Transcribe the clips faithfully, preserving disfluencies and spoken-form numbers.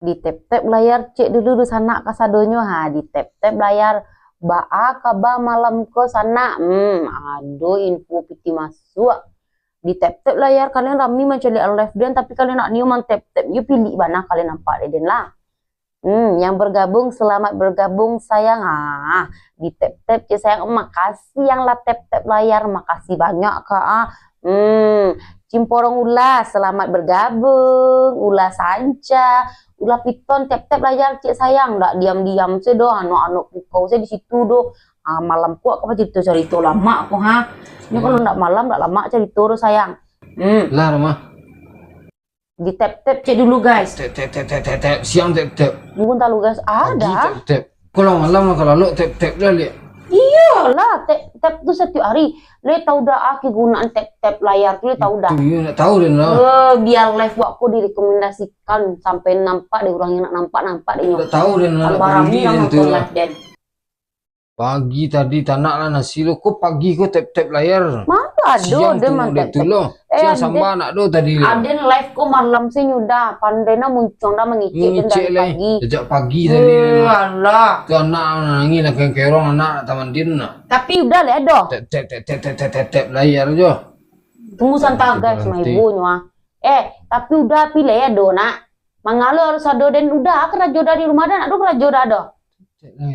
Ditep-tep layar cek dulu dunsanak kasadonyo. Ha, ditep-tep layar. Baa kaba malam ko sanak? Hmm, ado info piti masuak. Ditep-tep layar kalian rami mancaliak live den, tapi kalian nak nio mantep-tep. Yo pilik bana kalian nampak dek den lah. Hmm, yang bergabung, selamat bergabung sayang. Ah, ditep-tep cek sayang. Makasih yang lah tep-tep layar, makasih banyak kak. Ah. Hmm, Cimporong Ula, selamat bergabung. Ula Sanca, Ula Piton, tep-tep layar cek sayang. Ndak diam-diam se doh, anok-anok pukau se di situ doh. Ah, malam ko kau cerita-cerita lamak ko ha. Ini kalau ndak malam ndak lamak cerita doh sayang. Hmm. Lah, Rama. Ditep-tep cek dulu guys. Tep, tep, tep, tep, tep, tep. Siang tep, tep. Mungkin tahu guys. Pagi ada. Tep, tep. Kalau malam lah, kalau lok tep, tep dah lihat. Iyalah, tep, tep tu setiap hari. Le tahu dah ah kegunaan tep, tep layar tu, le tahu dah. Itu, iya, nak tahu dan lah. Eh, biar live wak ko direkomendasikan sampai nampak dek urang yang nak nampak, nampak dek nyo. Tak tahu dan lah. Tambah rami lah nonton live den. Pagi tadi tanak lah nasi lo, ko pagi ko tep-tep layar. Mana ado siang den tu mantep-tep. Tu lo. Eh, siang samba nak do tadi lo. Aden live ko malam se nyo dah, pandai nah muncuang dah mangecek den dari pagi. Sejak pagi tadi. Eh, alah. Tu anak nangih lah kerong-kerong anak taman din nak. Tapi udah lah ado. Tep-tep, tep-tep, tep-tep, tep-tep layar jo. Tunggu santa guys, maibo nyo ah. Eh, tapi udah pilih ado nak. Mangalo harus ado den udah karajo dari rumah dah, nak do karajo dah ado.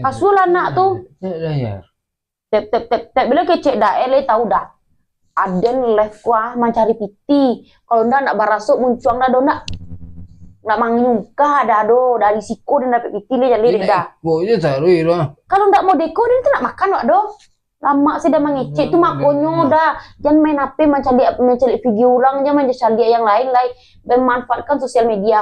Kasual anak tu. Tep-tep layar. Tep, tep, tep, tep. Bila kecek dah, eh, le tahu dah. Aden live ko ah mancari piti. Kalau ndak, ndak barasuk muncuang dah do ndak. Ndak manyungkah dah do. Dari siko den dapek piti le jaleh dah. Ko je taruh lah. Kalau ndak mau deko, den tu nak makan wak do. Lamak se dah mangecek tu, makonyo dah. Jan main H P mancaliak, mancaliak video urang, jan mancaliak yang lain lai. Manfaatkan sosial media.